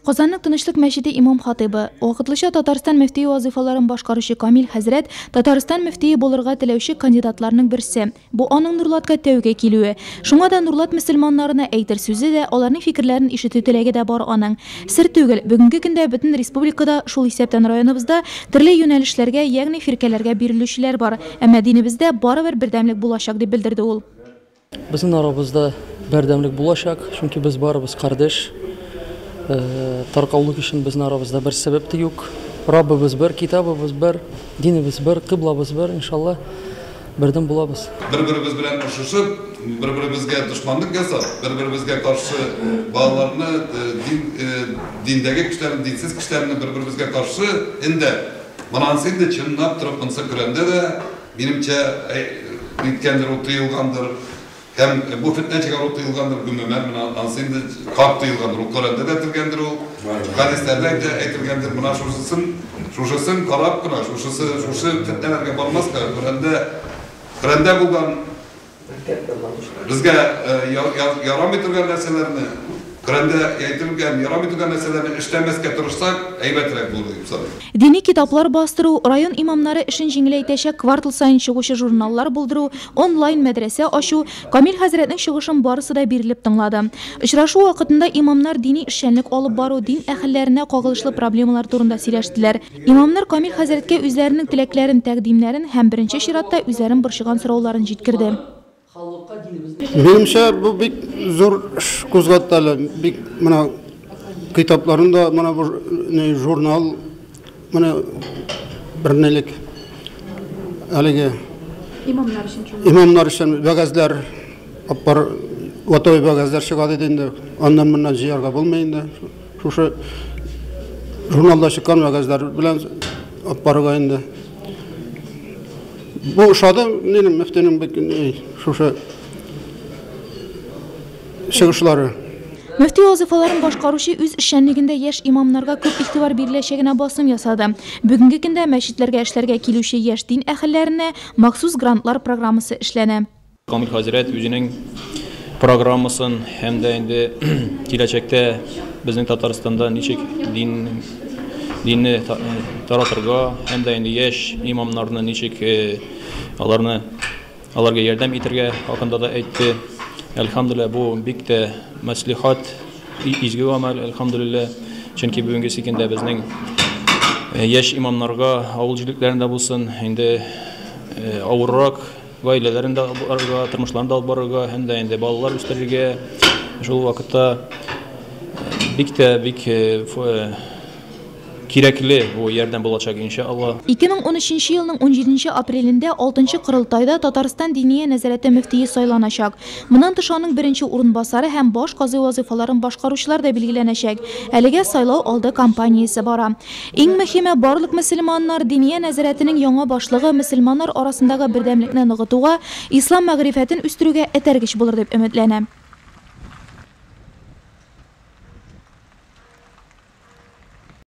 Казанның Тынычлык мәчете имам-хатыйбы, вакытлыча Татарстан мөфтие вазыйфаларын башкаручы Камил хәзрәт Татарстан мөфтие булырга теләүче кандидатларның берсе. Бу аның Нурлатка тәүге килүе. Шуңа да Нурлат мөселманнарына әйтер сүзе дә, аларның фикерләрен ишетү теләге дә бар аның. Сер түгел, бүгенге көндә бөтен республикада, шул исәптән районыбызда, төрле юнәлешләргә, ягъни фиркәләргә бирелүчеләр бар. Әмма динебездә барыбер бердәмлек булачак, дип белдерде ул. Безнең арабызда бердәмлек булачак, чөнки без барыбыз кардәш. Таркаулык өчен безнең арабызда бер сәбәп тә юк. Раббыбыз бер, китабыбыз бер, динебез бер, кыйблабыз бер, иншалла, бердәм булабыз. Бер-беребез белән оршышып, бер-беребезгә дошманлык ясап, бер-беребезгә каршы балаларны, дин, диндәге кешеләрне, динсез кешеләрне бер-беребезгә каршы эндәп, моны анысы инде чынлап торып, монысы Коръәндә дә, Минемчә, ниткәндер ул тыелгандыр. Һәм бу фетнә чыгару тыелгандыр, гомумән, менә анысы инде хак тыелгандыр. Ул Коръәндә дә әйтелгәндер ул, хәдисләрдә дә әйтелгәндер. Менә шушысын, шушысын карап кына, шушысы, шушы фетнәләргә бармаска, Коръәндә, Коръәндә булган Безгә ярамый торган нәрсәләрне, Коръәндә әйтелгән ярамый торган нәрсәләрне эшләмәскә тырышсак, әйбәтрәк булыр дип саныйм. Дини китаплар бастыру, район имамнары эшен җиңеләйтәчәк квартал саен чыгучы журналлар булдыру, онлайн мәдрәсә ачу, Камил хәзрәтнең чыгышын барысы да бирелеп тыңлады. Очрашу вакытында имамнар дини эшчәнлек алып бару, дин әһелләренә кагылышлы проблемалар турында сөйләштеләр. Имамнар Камил хәзрәткә үзләренең теләкләрен, тәкъдимнәрен һәм, беренче чиратта, үзләрен борчыган сорауларын җиткерде. Минемчә, бу бик зур эш кузгатты әле. Бик менә китапларын да, менә бу журнал, менә бернелек әлеге имамнар өчен имамнар өчен вәгазьләр аппар готовый вәгазьләр чыга диде инде. Аннан моннан җыярга булмый инде. Шушы журналда чыккан вәгазьләр белән алып барырга инде. Бу ошады минем мөфтинең бик шушы чыгышлары. Мөфти вазыйфаларын башкаручы үз эшчәнлегендә яшь имамнарга күп игътибар биреләчәгенә басым ясады. Бүгенге көндә мәчетләргә эшләргә килүче яшь дин әһелләренә махсус грантлар программасы эшләнә. Камил хәзрәт үзенең программасын һәм дә инде киләчәктә безнең Татарстанда ничек дин динне таратырга һәм дә инде яшь имамнарны ничек аларны аларга ярдәм итәргә хакында да әйтте. Әлхәмдүлилләһ, бу бик тә мәслихат, изге гамәл, әлхәмдүлилләһ. Чөнки бүгенге көндә безнең яшь имамнарга авыл җирлекләрендә булсын, инде авыррак гаиләләрен дә алып барырга, тормышларын да алып барырга һәм дә инде балалар үстерергә шул вакытта бик тә бик кирәкле бу ярдәм булачак, иншалла. 2013 елның 17 апрелендә алтынчы корылтайда Татарстан Диния нәзарәте мөфтие сайланачак. Моннан тыш аның беренче урынбасары һәм баш казый вазыйфаларын башкаручылар да билгеләнәчәк. Әлегә сайлау алды кампаниясе бара. Иң мөһиме, барлык мөселманнар Диния нәзарәтенең яңа башлыгы мөселманнар арасындагы бердәмлекне ныгытуга, ислам мәгърифәтен үстерүгә этәргеч булыр дип өметләнә.